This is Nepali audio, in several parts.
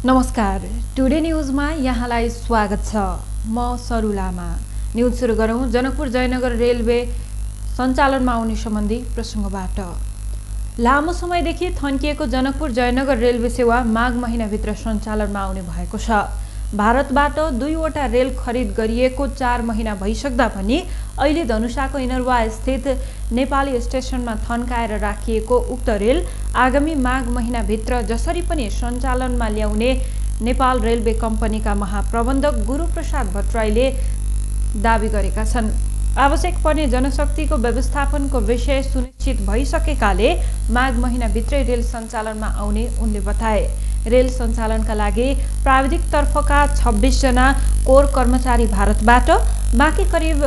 नमस्कार, टुडे न्यूजमा यहाँलाई स्वागत छ। म सरू लामा। न्यूज सुरु गरौँ जनकपुर जयनगर रेलवे सञ्चालनमा आउने सम्बन्धी प्रसङ्गबाट। लामो समयदेखि थन्किएको जनकपुर जयनगर रेलवे सेवा माघ महिनाभित्र सञ्चालनमा आउने भएको छ। भारतबाट 2वटा रेल खरिद गरिएको 4 महिना भइसक्दा पनि अहिले धनुषाको इनरवा स्थित नेपाली स्टेसनमा थन्काएर राखिएको उक्त रेल आगामी माघ महिनाभित्र जसरी पनि सञ्चालनमा ल्याउने नेपाल रेलवे कम्पनीका महाप्रबन्धक गुरूप्रसाद भट्टराईले दाबी गरेका छन्। आवश्यक पर्ने जनशक्तिको व्यवस्थापनको विषय सुनिश्चित भइसकेकाले माघ महिनाभित्रै रेल सञ्चालनमा आउने उनले बताए। रेल सञ्चालनका लागि प्राविधिक तर्फका 26 जना कोर कर्मचारी भारतबाट, बाँकी करिब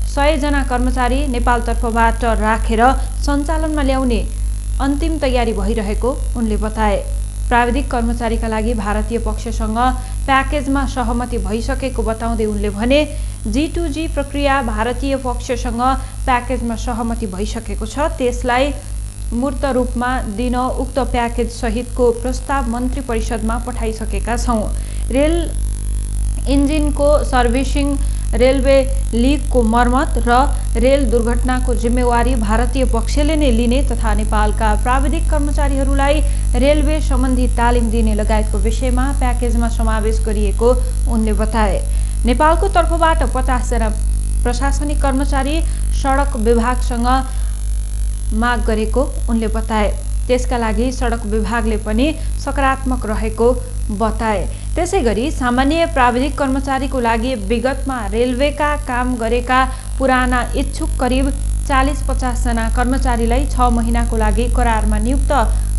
100 जना कर्मचारी नेपाल तर्फबाट राखेर सञ्चालनमा ल्याउने अन्तिम तयारी भइरहेको उनले बताए। प्राविधिक कर्मचारीका लागि भारतीय पक्षसँग प्याकेजमा सहमति भइसकेको बताउँदै उनले भने, G2G प्रक्रिया भारतीय पक्षसँग प्याकेजमा सहमति भइसकेको छ। त्यसलाई मूर्त रूपमा दिन उक्त प्याकेज सहितको प्रस्ताव मन्त्री परिषदमा पठाइसकेका छौँ। रेल इन्जिनको सर्भिसिङ, रेलवे लिकको मर्मत र रेल दुर्घटनाको जिम्मेवारी भारतीय पक्षले नै लिने तथा नेपालका प्राविधिक कर्मचारीहरूलाई रेलवे सम्बन्धी तालिम दिने लगायतको विषयमा प्याकेजमा समावेश गरिएको उनले बताए। नेपालको तर्फबाट 50 जना प्रशासनिक कर्मचारी सडक विभागसँग माग गरेको उनले बताए। त्यसका लागि सडक विभागले पनि सकारात्मक रहेको बताए। त्यसैगरी सामान्य प्राविधिक कर्मचारीको लागि विगतमा रेलवेका काम गरेका पुराना इच्छुक करिब 40-50 जना कर्मचारीलाई 6 महिनाको लागि करारमा नियुक्त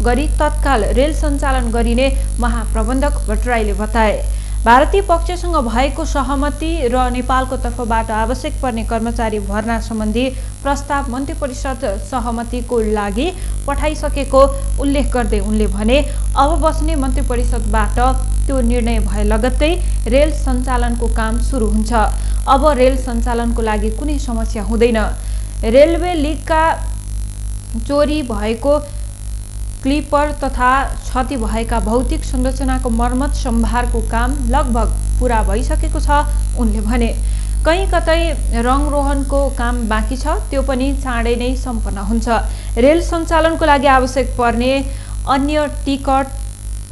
गरी तत्काल रेल सञ्चालन गरिने महाप्रबन्धक भट्टराईले बताए। भारतीय पक्षसँग भएको सहमति र नेपालको तर्फबाट आवश्यक पर्ने कर्मचारी भर्ना सम्बन्धी प्रस्ताव मन्त्री परिषद सहमतिको लागि पठाइसकेको उल्लेख गर्दै उनले भने, अब बस्ने मन्त्री परिषदबाट त्यो निर्णय भए लगत्तै रेल सञ्चालनको काम सुरु हुन्छ। अब रेल सञ्चालनको लागि कुनै समस्या हुँदैन। रेलवे लिकका चोरी भएको क्लिपर तथा क्षति भएका भौतिक संरचनाको मर्मत सम्भारको काम लगभग पूरा भइसकेको छ उनले भने। कहीँ कतै रङरोहनको काम बाँकी छ, त्यो पनि चाँडै नै सम्पन्न हुन्छ। रेल सञ्चालनको लागि आवश्यक पर्ने अन्य टिकट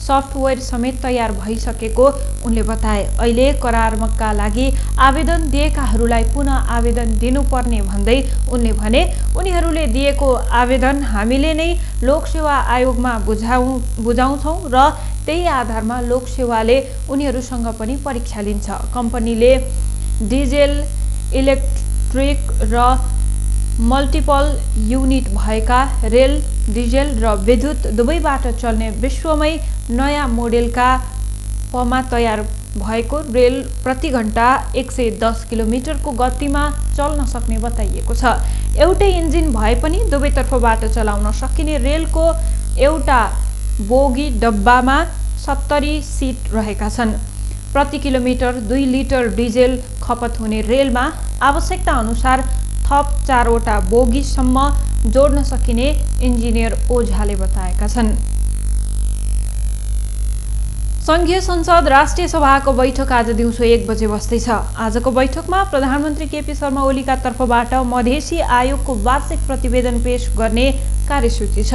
सफ्टवेयर समेत तयार भइसकेको उनले बताए। अहिले करारका लागि आवेदन दिएकाहरूलाई पुनः आवेदन दिनुपर्ने भन्दै उनले भने, उनीहरूले दिएको आवेदन हामीले नै लोकसेवा आयोगमा बुझाउँछौँ र त्यही आधारमा लोकसेवाले उनीहरूसँग पनि परीक्षा लिन्छ। कम्पनीले डिजेल, इलेक्ट्रिक र मल्टिपल युनिट भएका रेल, डिजेल र विद्युत दुवैबाट चल्ने विश्वमै नयाँ मोडेलका पमा तयार भएको रेल प्रति घण्टा 110 किलोमिटरको गतिमा चल्न सक्ने बताइएको छ। एउटै इन्जिन भए पनि दुवै तर्फबाट चलाउन सकिने रेलको एउटा बोगी डब्बामा 70 सिट रहेका छन्। प्रति किलोमिटर 2 लिटर डिजेल खपत हुने रेलमा आवश्यकता अनुसार थप 4 वटा बोगीसम्म जोड्न सकिने इन्जिनियर ओझाले बताएका छन्। संघीय संसद राष्ट्रिय सभाको बैठक आज दिउँसो 1 बजे बस्दैछ। आजको बैठकमा प्रधानमन्त्री केपी शर्मा ओलीका तर्फबाट मधेसी आयोगको वार्षिक प्रतिवेदन पेश गर्ने कार्यसूची छ।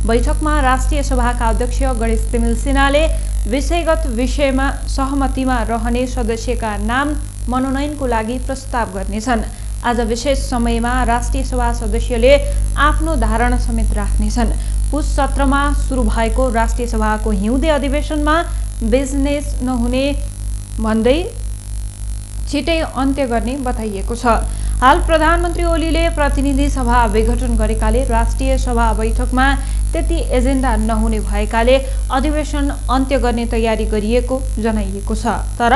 बैठकमा राष्ट्रिय सभाका अध्यक्ष गणेश तिमिल सिन्हाले विषयगत विषयमा सहमतिमा रहने सदस्यका नाम मनोनयनको लागि प्रस्ताव गर्नेछन्। आज विशेष समयमा राष्ट्रिय सभा सदस्यले आफ्नो धारणा समेत राख्नेछन्। पुस सत्रमा सुरु भएको राष्ट्रिय सभाको हिउँदे अधिवेशनमा बिजनेस नहुने भन्दै छिटै अन्त्य गर्ने बताइएको छ। हाल प्रधानमन्त्री ओलीले प्रतिनिधि सभा विघटन गरेकाले राष्ट्रिय सभा बैठकमा त्यति एजेन्डा नहुने भएकाले अधिवेशन अन्त्य गर्ने तयारी गरिएको जनाइएको छ। तर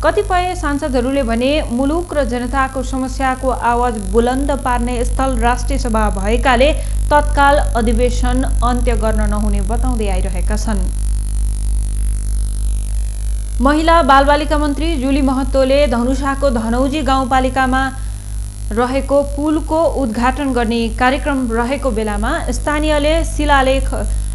कतिपय सांसदहरूले भने मुलुक र जनताको समस्याको आवाज बुलन्द पार्ने स्थल राष्ट्रिय सभा भएकाले तत्काल अधिवेशन अन्त्य गर्न नहुने बताउँदै आइरहेका छन्। महिला बालबालिका मन्त्री जुली महतोले धनुषाको धनौजी गाउँपालिकामा रहेको पुलको उद्घाटन गर्ने कार्यक्रम रहेको बेलामा स्थानीयले शिलालेख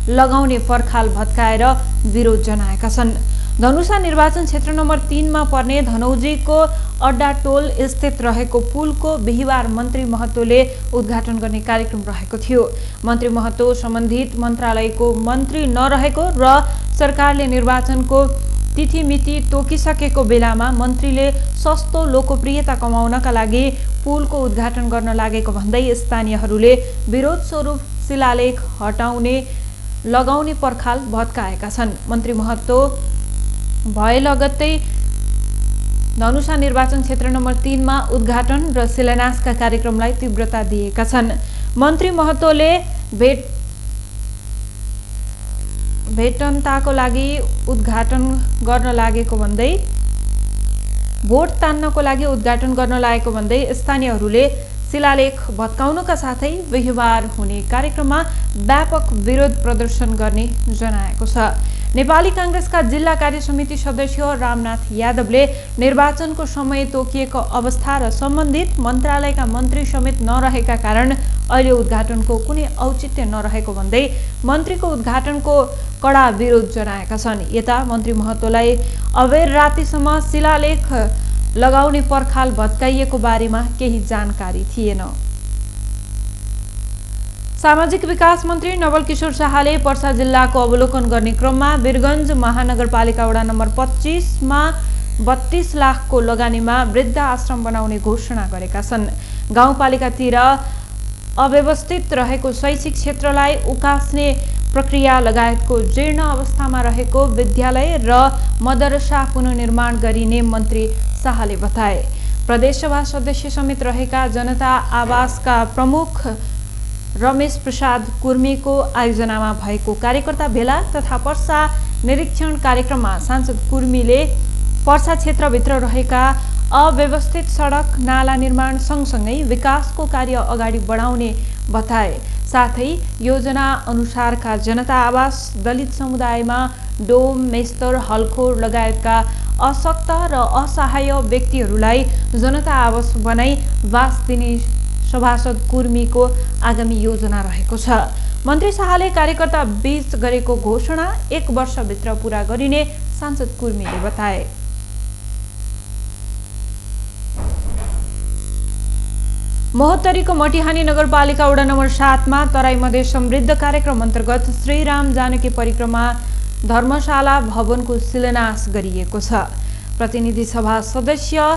लगाउने पर्खाल भत्काएर विरोध जनाएका छन्। धनुषा निर्वाचन क्षेत्र नम्बर 3 मा पर्ने धनौजीको अड्डाटोल स्थित रहेको पुलको बिहिबार मन्त्री महतोले उद्घाटन गर्ने कार्यक्रम रहेको थियो। मन्त्री महतो सम्बन्धित मन्त्रालयको मन्त्री नरहेको र सरकारले निर्वाचनको तिथिमिति तोकिसकेको बेलामा मन्त्रीले सस्तो लोकप्रियता कमाउनका लागि पुलको उद्घाटन गर्न लागेको भन्दै स्थानीयहरूले विरोध स्वरूप शिलालेख हटाउने लगाउने पर्खाल भत्काएका छन्। मन्त्री महतो भए लगत्तै धनुषा निर्वाचन क्षेत्र नम्बर 3 मा उद्घाटन र शिलान्यासका कार्यक्रमलाई तीव्रता दिएका छन्। मन्त्री महतोले भेटन्ताको लागि उद्घाटन गर्न लागेको भन्दै भोट तान्नको लागि उद्घाटन गर्न लागेको भन्दै स्थानीयहरूले शिलालेख भत्काउनका साथै बिहिबार हुने कार्यक्रममा व्यापक विरोध प्रदर्शन गर्ने जनाएको छ। नेपाली कांग्रेसका जिल्ला कार्य समिति सदस्य रामनाथ यादवले निर्वाचनको समय तोकिएको अवस्था र सम्बन्धित मन्त्रालयका मन्त्री समेत नरहेका कारण अहिले उद्घाटनको कुनै औचित्य नरहेको भन्दै मन्त्रीको उद्घाटनको कडा विरोध जनाएका छन्। यता मन्त्री महतोलाई अबेर रातिसम्म शिलालेख लगाउने पर्खाल भत्काइएको बारेमा केही जानकारी थिएन। सामाजिक विकास मन्त्री नवल किशोर शाहले पर्सा जिल्लाको अवलोकन गर्ने क्रममा वीरगञ्ज महानगरपालिका वडा नम्बर 25 मा 32 लाखको लगानीमा वृद्ध आश्रम बनाउने घोषणा गरेका छन्। गाउँपालिकातिर अव्यवस्थित रहेको शैक्षिक क्षेत्रलाई उकास्ने प्रक्रिया लगायतको जीर्ण अवस्थामा रहेको विद्यालय र मदरसा पुनर्निर्माण गरिने मन्त्री शाहले बताए। प्रदेशसभा सदस्य समेत रहेका जनता आवासका प्रमुख रमेश प्रसाद कुर्मीको आयोजनामा भएको कार्यकर्ता भेला तथा पर्सा निरीक्षण कार्यक्रममा सांसद कुर्मीले पर्सा क्षेत्रभित्र रहेका अव्यवस्थित सडक नाला निर्माण सँगसँगै विकासको कार्य अगाडि बढाउने बताए। साथै योजना अनुसारका जनता आवास दलित समुदायमा डोम मेस्तर हल्खोर लगायतका अशक्त र असहाय व्यक्तिहरूलाई जनता आवास बनाई वास दिने सभासद कुर्मीको आगामी योजना रहेको छ। मन्त्री शाहले कार्यकर्ता बीच गरेको घोषणा 1 वर्षभित्र पूरा गरिने सांसद कुर्मीले बताए। महोत्तरीको मटिहानी नगरपालिका वडा नम्बर 7 मा तराई मधेस समृद्ध कार्यक्रम अन्तर्गत श्रीराम जानकी परिक्रमा धर्मशाला भवनको शिलान्यास गरिएको छ। प्रतिनिधि सभा सदस्य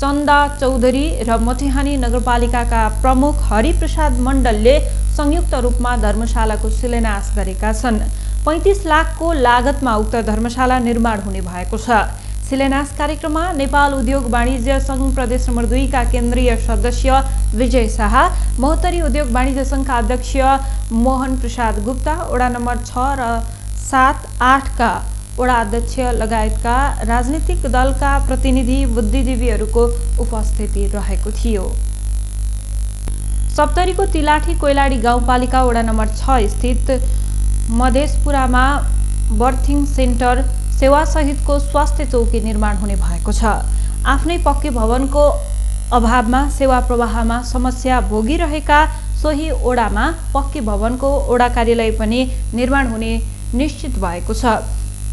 चन्दा चौधरी र मटिहानी नगरपालिकाका प्रमुख हरिप्रसाद मण्डलले संयुक्त रूपमा धर्मशालाको शिलान्यास गरेका छन्। 35 लाखको लागतमा उक्त धर्मशाला निर्माण हुने भएको छ। शिलान्यास कार्यक्रममा नेपाल उद्योग वाणिज्य संघ प्रदेश नम्बर 2 का केन्द्रीय सदस्य विजय शाह, महोत्तरी उद्योग वाणिज्य संघका अध्यक्ष मोहन प्रसाद गुप्ता, वडा नम्बर 6 र 7, 8 का वडा अध्यक्ष लगायतका राजनीतिक दलका प्रतिनिधि बुद्धिजीवीहरूको उपस्थिति रहेको थियो। सप्तरीको तिलाठी कोइलाडी गाउँपालिका वडा नम्बर 6 स्थित मधेसपुरामा बर्थिङ सेन्टर सेवासहितको स्वास्थ्य चौकी निर्माण हुने भएको छ। आफ्नै पक्की भवनको अभावमा सेवा प्रवाहमा समस्या भोगिरहेका सोही ओडामा पक्की भवनको ओडा कार्यालय पनि निर्माण हुने निश्चित भएको छ।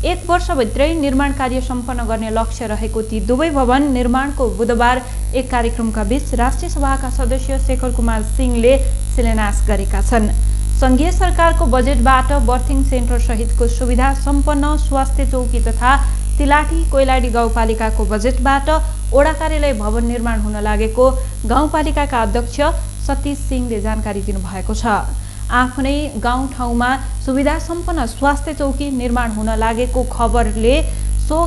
1 वर्षभित्रै निर्माण कार्य सम्पन्न गर्ने लक्ष्य रहेको ती दुवै भवन निर्माणको बुधबार एक कार्यक्रमका बीच राष्ट्रिय सभाका सदस्य शेखर कुमार सिंहले शिलान्यास गरेका छन्। संघीय सरकारको बजेटबाट बर्थिङ सेन्टर सहितको सुविधा सम्पन्न स्वास्थ्य चौकी तथा तिलाठी कोइलाडी गाउँपालिकाको बजेटबाट ओडा कार्यालय भवन निर्माण हुन लागेको गाउँपालिकाका अध्यक्ष सतीश सिंहले जानकारी दिनुभएको छ। आफ्नै गाउँठाउँमा सुविधा सम्पन्न स्वास्थ्य चौकी निर्माण हुन लागेको खबरले सो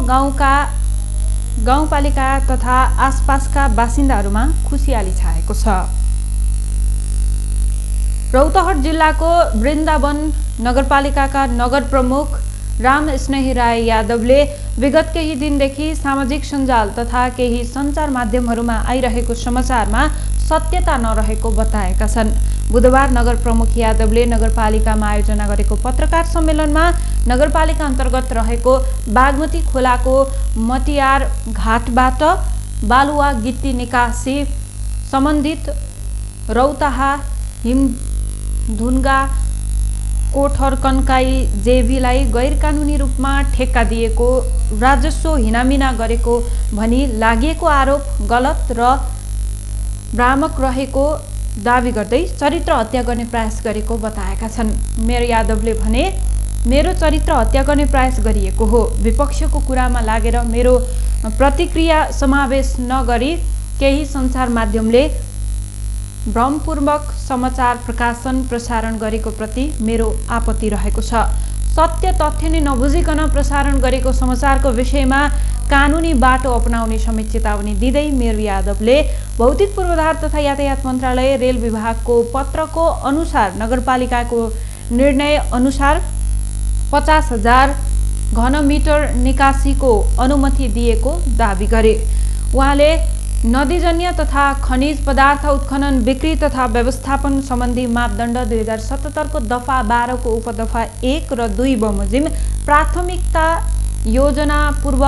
गाउँपालिका तथा आसपासका बासिन्दाहरूमा खुसियाली छाएको छ। रौतहट जिल्लाको वृन्दावन नगरपालिकाका नगर प्रमुख राम स्नेही राय यादवले विगत केही दिनदेखि सामाजिक सञ्जाल तथा केही सञ्चार माध्यमहरूमा आइरहेको समाचारमा सत्यता नरहेको बताएका छन्। बुधबार नगर प्रमुख यादवले नगरपालिकामा आयोजना गरेको पत्रकार सम्मेलनमा नगरपालिका अन्तर्गत रहेको बागमती खोलाको मटियार घाटबाट बालुवा गिट्टी निकासी सम्बन्धित रौताहा हिमधुन्गा कोठर कन्काई जेभीलाई गैरकानुनी रूपमा ठेक्का दिएको, राजस्व हिनामिना गरेको भनी लागेको आरोप गलत र भ्रामक रहेको दावी गर्दै चरित्र हत्या गर्ने प्रयास गरेको बताएका छन्। मेयर यादवले भने, मेरो चरित्र हत्या गर्ने प्रयास गरिएको हो। विपक्षको कुरामा लागेर मेरो प्रतिक्रिया समावेश नगरी केही सञ्चार माध्यमले भ्रमपूर्वक समाचार प्रकाशन प्रसारण गरेको प्रति मेरो आपत्ति रहेको छ। सत्य तथ्य नै नबुझिकन प्रसारण गरेको समाचारको विषयमा कानुनी बाटो अपनाउने समेत चेतावनी दिँदै मेयर यादवले भौतिक पूर्वाधार तथा यातायात मन्त्रालय रेल विभागको पत्रको अनुसार नगरपालिकाको निर्णय अनुसार 50,000 घनमिटर निकासीको अनुमति दिएको दावी गरे। उहाँले नदीजन्य तथा खनिज पदार्थ उत्खनन, बिक्री तथा व्यवस्थापन सम्बन्धी मापदण्ड 2077 को दफा 12 को उपदफा 1 र 2 बमोजिम प्राथमिकता योजना पूर्व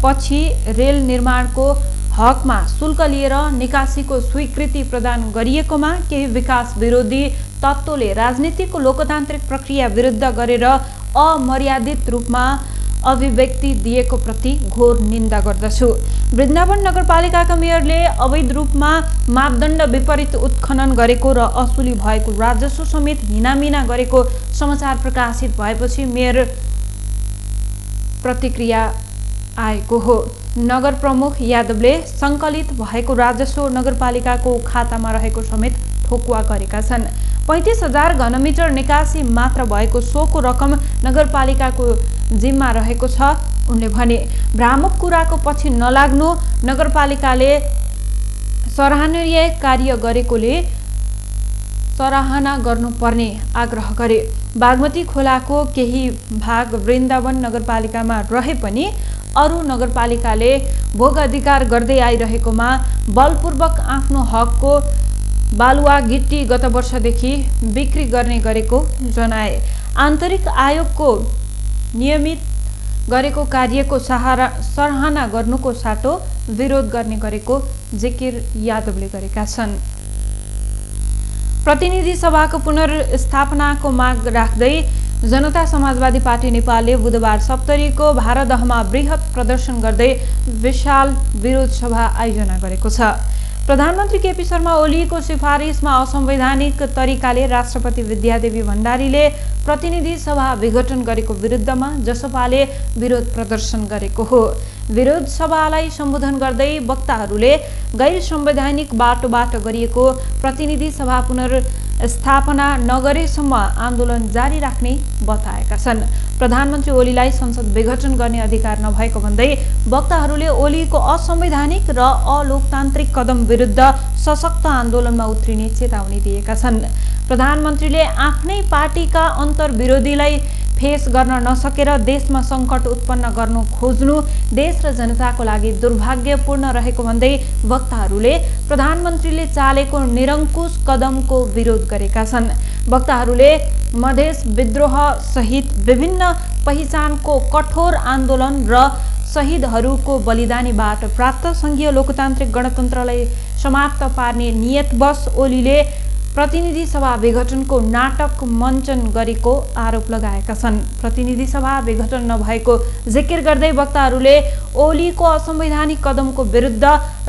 पछि रेल निर्माणको हकमा शुल्क लिएर निकासीको स्वीकृति प्रदान गरिएकोमा केही विकास विरोधी तत्त्वले राजनीतिको लोकतान्त्रिक प्रक्रिया विरुद्ध गरेर अमर्यादित रूपमा अभिव्यक्ति दिएको प्रति घोर निन्दा गर्दछु। वृन्दावन नगरपालिकाका मेयरले अवैध रूपमा मापदण्ड विपरीत उत्खनन गरेको र असुली भएको राजस्व समेत हिनामिना गरेको समाचार प्रकाशित भएपछि मेयर प्रतिक्रिया आएको हो। नगर प्रमुख यादवले सङ्कलित भएको राजस्व नगरपालिकाको खातामा रहेको समेत ठोकुवा गरेका छन्। 35,000 घनमिटर निकासी मात्र भएको सोको रकम नगरपालिकाको जिम्मा रहेको छ। उनले भने, भ्रामक कुराको पछि नलाग्नु, नगरपालिकाले सराहनीय कार्य गरेकोले सराहना गर्नुपर्ने आग्रह गरे। बागमती खोलाको केही भाग वृन्दावन नगरपालिकामा रहे पनि अरू नगरपालिकाले भोग अधिकार गर्दै आइरहेकोमा बलपूर्वक आफ्नो हकको बालुवा गिट्टी गत वर्षदेखि बिक्री गर्ने गरेको जनाए। आन्तरिक आयोगको नियमित गरेको कार्यको सराहना गर्नुको साटो विरोध गर्ने गरेको जिकिर यादवले गरेका छन्। प्रतिनिधि सभाको पुनर्स्थापनाको माग राख्दै जनता समाजवादी पार्टी नेपालले बुधबार सप्तरीको भारदहमा बृहत प्रदर्शन गर्दै विशाल विरोध सभा आयोजना गरेको छ। प्रधानमन्त्री केपी शर्मा ओलीको सिफारिसमा असंवैधानिक तरिकाले राष्ट्रपति विद्यादेवी भण्डारीले प्रतिनिधि सभा विघटन गरेको विरुद्धमा जसपाले विरोध प्रदर्शन गरेको हो। विरोध सभालाई सम्बोधन गर्दै वक्ताहरूले गैर संवैधानिक बाटोबाट गरिएको प्रतिनिधि सभा पुनर्स्थापना नगरेसम्म आन्दोलन जारी राख्ने बताएका छन्। प्रधानमन्त्री ओलीलाई संसद विघटन गर्ने अधिकार नभएको भन्दै वक्ताहरूले ओलीको असंवैधानिक र अलोकतान्त्रिक कदम विरुद्ध सशक्त आन्दोलनमा उत्रिने चेतावनी दिएका छन्। प्रधानमन्त्रीले आफ्नै पार्टीका अन्तर्विरोधीलाई फेस गर्न नसकेर देशमा सङ्कट उत्पन्न गर्न खोज्नु देश र जनताको लागि दुर्भाग्यपूर्ण रहेको भन्दै वक्ताहरूले प्रधानमन्त्रीले चालेको निरङ्कुश कदमको विरोध गरेका छन्। वक्ताहरूले मधेस विद्रोह सहित विभिन्न पहिचानको कठोर आन्दोलन र शहीदहरूको बलिदानीबाट प्राप्त सङ्घीय लोकतान्त्रिक गणतन्त्रलाई समाप्त पार्ने नियतवश ओलीले प्रतिनिधि सभा विघटनको नाटक मञ्चन गरेको आरोप लगाएका छन्। प्रतिनिधि सभा विघटन नभएको जिकिर गर्दै वक्ताहरूले ओलीको असंवैधानिक कदमको विरुद्ध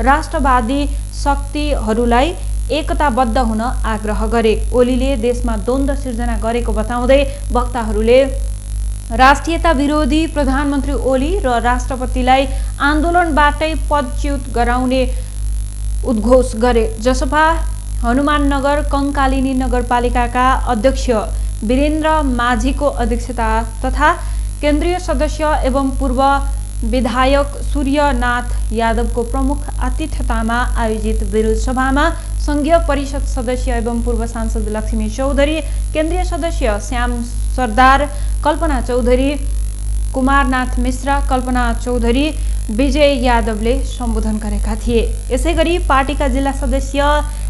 राष्ट्रवादी शक्तिहरूलाई एकताबद्ध हुन आग्रह गरे। ओलीले देशमा द्वन्द्व सिर्जना गरेको बताउँदै वक्ताहरूले राष्ट्रियता विरोधी प्रधानमन्त्री ओली र राष्ट्रपतिलाई आन्दोलनबाटै पदच्युत गराउने उद्घोष गरे। जसपा हनुमाननगर कङ्कालिनी नगरपालिकाका अध्यक्ष वीरेन्द्र माझीको अध्यक्षता तथा केन्द्रीय सदस्य एवं पूर्व विधायक सूर्यनाथ यादवको प्रमुख आतिथ्यतामा आयोजित विरोध सभामा संघीय परिषद सदस्य एवं पूर्व सांसद लक्ष्मी चौधरी, केन्द्रीय सदस्य श्याम सरदार, कल्पना चौधरी, कुमारनाथ मिश्रा, कल्पना चौधरी, विजय यादवले सम्बोधन गरेका थिए। यसैगरी पार्टीका जिल्ला सदस्य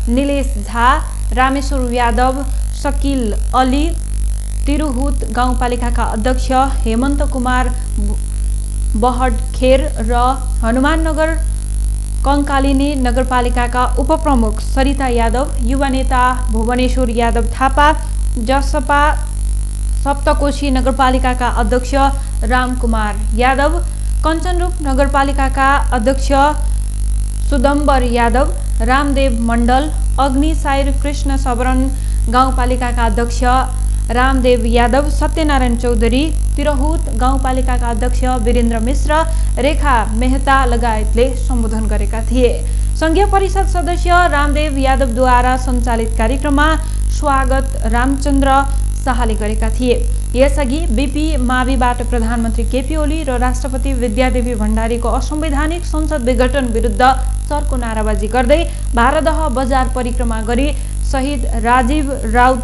निलेश झा, रामेश्वर यादव, शकील अली, तिरुहुत गाउँपालिकाका अध्यक्ष हेमन्त कुमार बहडखेर र हनुमाननगर कङ्कालिनी नगरपालिकाका उपप्रमुख सरिता यादव, युवा नेता भुवनेश्वर यादव थापा, जसपा सप्तकोशी नगरपालिकाका अध्यक्ष रामकुमार यादव, कञ्चनरूप नगरपालिकाका अध्यक्ष सुदम्बर यादव, रामदेव मण्डल, अग्निसायर कृष्ण सबरन गाउँपालिकाका अध्यक्ष रामदेव यादव, सत्यनारायण चौधरी, तिरहुत गाउँपालिकाका अध्यक्ष वीरेन्द्र मिश्र, रेखा मेहता लगायतले सम्बोधन गरेका थिए। संघीय परिषद सदस्य रामदेव यादवद्वारा सञ्चालित कार्यक्रममा स्वागत रामचन्द्र शाहले गरेका थिए। यसअघि बीपी माविबाट प्रधानमन्त्री केपी ओली र राष्ट्रपति विद्यादेवी भण्डारीको असंवैधानिक संसद विघटन विरुद्ध चर्को नाराबाजी गर्दै भारदह बजार परिक्रमा गरी शहीद राजीव राउत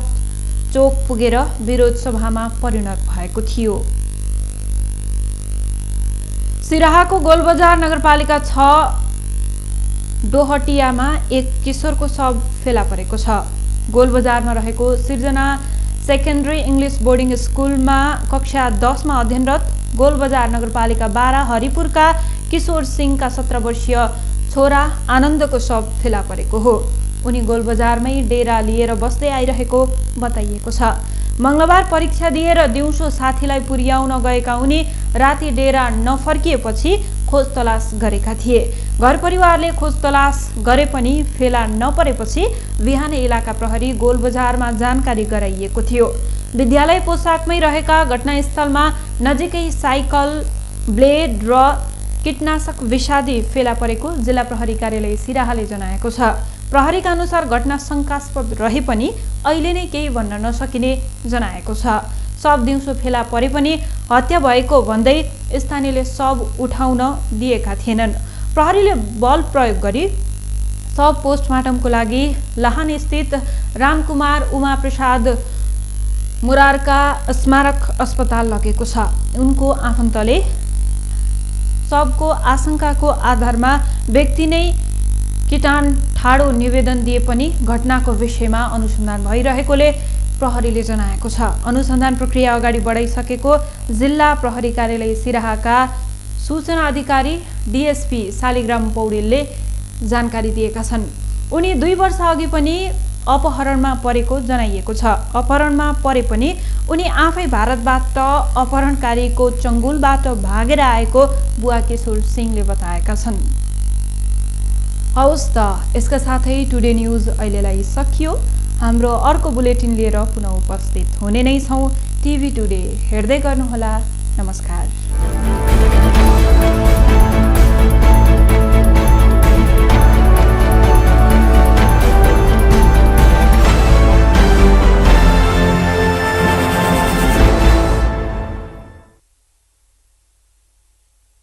चोक पुगेर विरोध सभामा परिणत भएको थियो। सिराहाको गोलबजार नगरपालिका 6 डोहटियामा एक किशोरको शव फेला परेको छ। गोलबजारमा रहेको सिर्जना सेकेन्डरी इङ्ग्लिस बोर्डिङ स्कुलमा कक्षा 10 मा अध्ययनरत गोलबजार नगरपालिका 12 हरिपुरका किशोर सिंहका 17 वर्षीय छोरा आनन्दको शव फेला परेको हो। उनी गोलबजारमै डेरा लिएर बस्दै आइरहेको बताइएको छ। मंगलबार परीक्षा दिएर दिउँसो साथीलाई पुर्याउन गएका उनी राति डेरा नफर्किएपछि खोज तलास गरेका थिए। घर परिवारले खोज तलास गरे पनि फेला नपरेपछि बिहानै इलाका प्रहरी गोलबजारमा जानकारी गराइएको थियो। विद्यालय पोसाकमै रहेका घटनास्थलमा नजिकै साइकल, ब्लेड र कीटनाशक विषादी फेला परेको जिल्ला प्रहरी कार्यालय सिराहाले जनाएको छ। प्रहरीका अनुसार घटना शंकास्पद रहे पनि अहिले नै केही भन्न नसकिने जनाएको छ। शव दिउँसो फेला परे पनि हत्या भएको भन्दै स्थानीयले शव उठाउन दिएका थिएनन्। प्रहरीले बल प्रयोग गरी शव पोस्टमार्टमको लागि लाहान स्थित रामकुमार उमा प्रसाद मुरारका स्मारक अस्पताल लगेको छ। उनको आफन्तले शवको आशंकाको आधारमा व्यक्ति नै किटान ठाडो निवेदन दिए पनि घटनाको विषयमा अनुसन्धान भइरहेकोले प्रहरीले जनाएको छ। अनुसन्धान प्रक्रिया अगाडि बढाइसकेको जिल्ला प्रहरी कार्यालय सिराहाका सूचना अधिकारी डीएसपी शालिग्राम पौडेलले जानकारी दिएका छन्। उनी 2 वर्ष अघि पनि अपहरणमा परेको जनाइएको छ। अपहरणमा परे पनि उनी आफै भारतबाट अपहरणकारीको चङ्गुलबाट भागेर आएको बुवा किशोर सिंहले बताएका छन्। हवस् त, यसका साथै टुडे न्युज अहिलेलाई सकियो। हाम्रो अर्को बुलेटिन लिएर पुनः उपस्थित हुने नै छौँ। टिभी टुडे हेर्दै गर्नुहोला। नमस्कार।